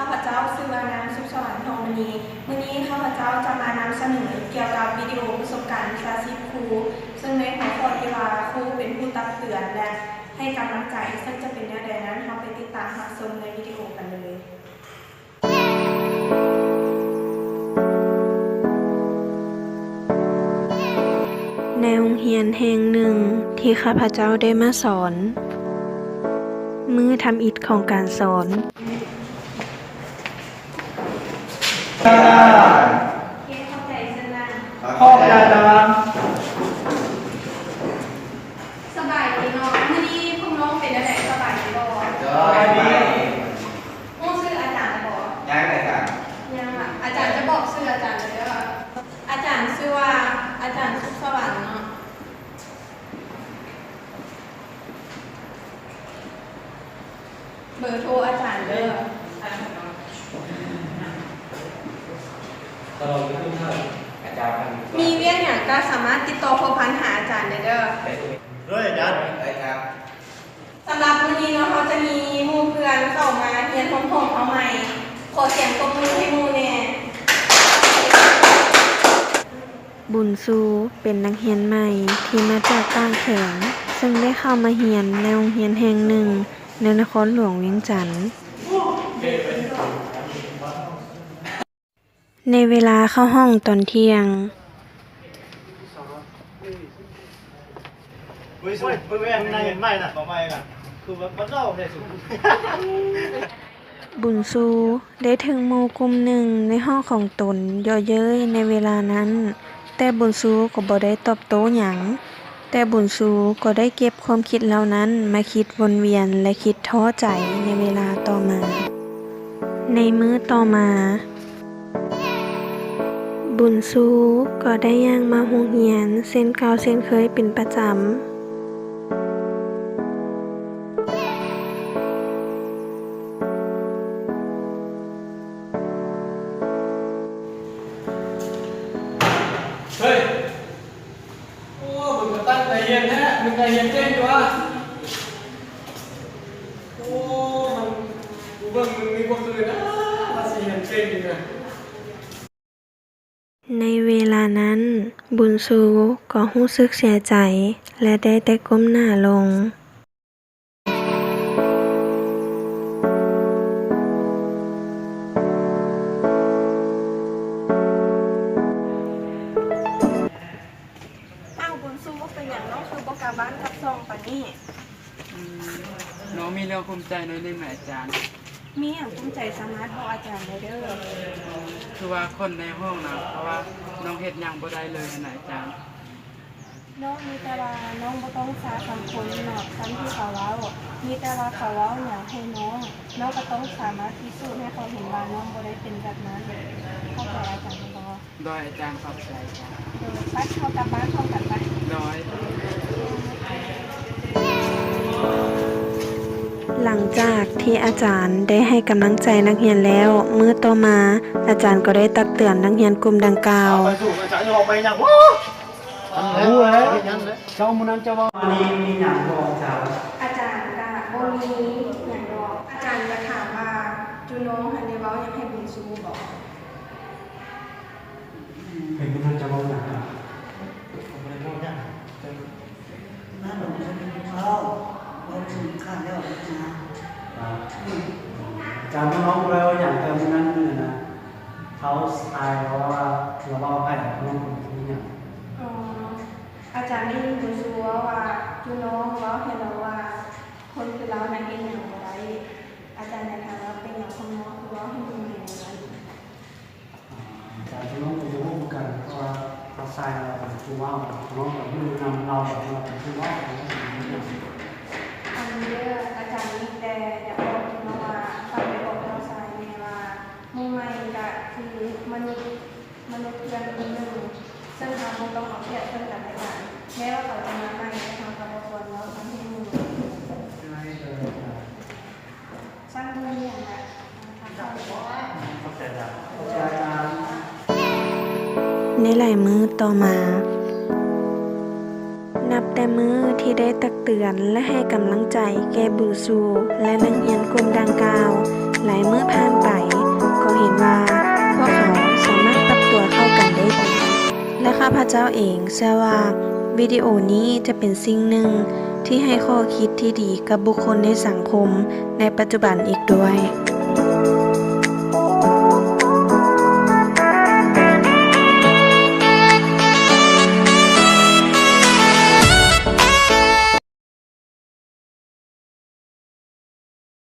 ຂ້າພະເຈົ້າຊື່ວ່າ ນາງ ສຸກສະຫວັນ ທອງມະນີ. ມື້ນີ້ຂ້າພະເຈົ້າຈະມານຳສະເໜີກ່ຽວກັບວິດີໂອປະສົບການວິຊາຊີບຄູ, ເຊິ່ງໃນຫົວຂໍ້ທີ່ວ່າ ຄູເປັນຜູ້ຕັກເຕືອນ ແລະ ໃຫ້ກຳລັງໃຈ, ເຊິ່ງຈະເປັນແນວໃດນັ້ນ, ເຮົາໄປຕິດຕາມຮັບຊົມໃນວິດີໂອກັນເລີຍ. ໃນໂຮງຮຽນແຫ່ງໜຶ່ງທີ່ຂ້າພະເຈົ້າໄດ້ມາສອນ, ມື້ທຳອິດຂອງການສອນ. ຂອບໃຈ ເຊີນນັ່ງ. ຂອບໃຈ ອາຈານ. ສະບາຍດີເນາະ, ມື້ນີ້ພວກນ້ອງເປັນແນວໃດ, ສະບາຍດີບໍ່? ສະບາຍດີ. ຮູ້ຊື່ອາຈານແລ້ວບໍ່? ຍັງ ອາຈານ. ຍັງລະ, ອາຈານຈະບອກຊື່ອາຈານເດີ. ອາຈານຊື່ວ່າ ອາຈານ ສຸກສະຫວັນ ເນາະ. ເບີໂທອາຈານເດີ. ມີວຽກຫຍັງກໍສາມາດຕິດຕໍ່ພົວພັນຫາອາຈານໄດ້ເດີ. ໂດຍ ອາຈານ. ສຳລັບມື້ນີ້ເນາະ, ເຮົາຈະມີໝູ່ເພື່ອນເຂົ້າມາຮຽນຮ່ວມຫ້ອງເຮົາໃໝ່. ຂໍສຽງຕົບມືໃຫ້ໝູ່ແດ່. ບຸນຊູເປັນນັກຮຽນໃໝ່ທີ່ມາຈາກຕ່າງແຂວງ, ເຊິ່ງໄດ້ເຂົ້າມາຮຽນໃນໂຮງຮຽນແຫ່ງໜຶ່ງໃນນະຄອນຫຼວງວຽງຈັນ. ໃນເວລາເຂົ້າຫ້ອງຕອນທ່ຽງ, ບຸນຊູ ໄດ້ຖືກໝູ່ກຸ່ມໜຶ່ງໃນຫ້ອງຂອງຕົນເຍາະເຍີ້ຍໃນເວລານັ້ນ, ແຕ່ບຸນຊູກໍບໍ່ໄດ້ຕອບໂຕ້ຫຍັງ. ແຕ່ບຸນຊູກໍໄດ້ເກັບຄວາມຄິດເຫຼົ່ານັ້ນມາຄິດວົນວຽນ ແລະ ຄິດທໍ້ໃຈໃນເວລາຕໍ່ມາ. ໃນມື້ຕໍ່ມາ, ບຸນຊູກໍໄດ້ຍ່າງມາໂຮງຮຽນເຊັ່ນເກົ່າເຊັ່ນເຄີຍເປັນປະຈຳ. ເຮີ້ຍ ໂອ້ ມຶງກໍຕັ້ງໃຈຮຽນແທ້, ມຶງກໍຮຽນເກັ່ງຢູ່ຫວາ? ໂອ້ ມັນ ກູເບິ່ງມຶງນີ້ບໍ່ຄືນະ ວ່າຊິຮຽນເກັ່ງນີ້ນະ. ໃນເວລານັ້ນ, ບຸນຊູກໍຮູ້ສຶກເສຍໃຈ ແລະ ໄດ້ແຕ່ກົ້ມໜ້າລົງ. ອ້າວ ບຸນຊູ ເປັນຫຍັງນ້ອງຄືບໍ່ກ້າບ້ານກັບຊ່ອງປານນີ້? ອືມ ນ້ອງມີເລື່ອງກຸ້ມໃຈໜ້ອຍໜຶ່ງນະອາຈານ. ມີຫຍັງກຸ້ມໃຈສາມາດບອກອາຈານໄດ້ເດີ້. ຄືວ່າຄົນໃນຫ້ອງນະ ເພາະວ່ານ້ອງເຮັດຫຍັງບໍ່ໄດ້ເລີຍນະອາຈານ. ນ້ອງມີແຕ່ວ່ານ້ອງບໍ່ຕ້ອງຊາຄຳຄົນເນາະ ຕາມທີ່ເຂົາເວົ້າ, ມີແຕ່ວ່າເຂົາເວົ້າຫຍັງໃຫ້ນ້ອງ, ນ້ອງກໍຕ້ອງສາມາດພິສູດໃຫ້ເຂົາເຫັນວ່ານ້ອງບໍ່ໄດ້ເປັນແບບນັ້ນ. ເຂົ້າໃຈອາຈານແລ້ວບໍ່? ໂດຍ ອາຈານ ຂອບໃຈເຈົ້າ. ເອີ ໄປ ເຮົາກັບບ້ານພ້ອມກັນໄປ. ໂດຍ. ຫຼັງຈາກທີ່ອາຈານໄດ້ໃຫ້ກຳລັງໃຈນັກຮຽນແລ້ວ, ມື້ຕໍ່ມາ ອາຈານກໍໄດ້ຕັກເຕືອນນັກຮຽນກຸ່ມດັ່ງກ່າວ. ເອົາໄປສູ່ ອາຈານຈະອອກໄປຫຍັງວະ? ອັນຮູ້ແລ້ວ ເຈົ້າມື້ນັ້ນເຈົ້າເວົ້າ ອັນນີ້ມີຫຍັງບອກເຈົ້າ? ອາຈານກະບໍ່ມີຫຍັງດອກ. ອາຈານຢາກຖາມວ່າ ຈຸນ້ອງຫັ້ນໄດ້ເວົ້າຫຍັງໃຫ້ບຸນຊູບໍ່? ເປັນມັນຈະເວົ້າຫຍັງ? ເຂົາບໍ່ໄດ້ເວົ້າຫຍັງ. ນັ້ນເຂົາເວົ້າເຖິງຂ້າແລ້ວນະ. ອືມ ຈາກນ້ອງເວົ້າຫຍັງແຕ່ມື້ນັ້ນນະ ເຂົາຊາຍເວົ້າວ່າ ລາວເວົ້າໃຫ້ນ້ອງຄົນນີ້ຫຍັງ? ອໍ ອາຈານໄດ້ຍິນບຸນຊູເວົ້າວ່າ ຈຸນ້ອງເວົ້າໃຫ້ລາວວ່າ ຄົນຄືລາວນັ້ນເຮັດຫຍັງບໍ່ໄດ້. ອາຈານຢາກຖາມວ່າ ເປັນຫຍັງຂອງນ້ອງຄືເວົ້າໃຫ້ບຸນເຫັນແນວນັ້ນ? ອາຈານ ໂຕນ້ອງກໍບໍ່ຮູ້ຄືກັນ ເພາະວ່າເຮົາຊາຍເຮົາເປັນຜູ້ເວົ້າ, ນ້ອງກໍຮູ້ນຳລາວວ່າເປັນຜູ້ເວົ້າ. ອັນນີ້ເດີ ອາຈານມີແຕ່ຢາກບອກນ້ອງວ່າ ຝາກໄປບອກນ້ອງຊາຍແດ່ວ່າ ໝູ່ໃໝ່ກະຄືມະນຸດ, ມະນຸດເພື່ອນຄົນໜຶ່ງ, ເຊິ່ງເຮົາບໍ່ຕ້ອງເອົາປຽບເຊິ່ງກັນແລະກັນ. ແມ້ວ່າເຂົາຈະມາໃໝ່, ແຕ່ເຮົາກໍບໍ່ຄວນເວົ້າທຳໃຫ້ໝູ່. ໃນຫຼາຍມື້ຕໍ່ມາ, ນັບແຕ່ມື້ທີ່ໄດ້ຕັກເຕືອນ ແລະ ໃຫ້ກຳລັງໃຈແກ່ບຸນຊູ ແລະ ນັກຮຽນກຸ່ມດັ່ງກ່າວ, ຫຼາຍມື້ຜ່ານໄປ ກໍເຫັນວ່າພວກເຂົາສາມາດປັບຕົວເຂົ້າກັນໄດ້ດີ ແລະ ຂ້າພະເຈົ້າເອງເຊື່ອວ່າວິດີໂອນີ້ຈະເປັນສິ່ງໜຶ່ງທີ່ໃຫ້ຂໍ້ຄິດທີ່ດີກັບບຸກຄົນໃນສັງຄົມໃນປັດຈຸບັນອີກດ້ວຍ.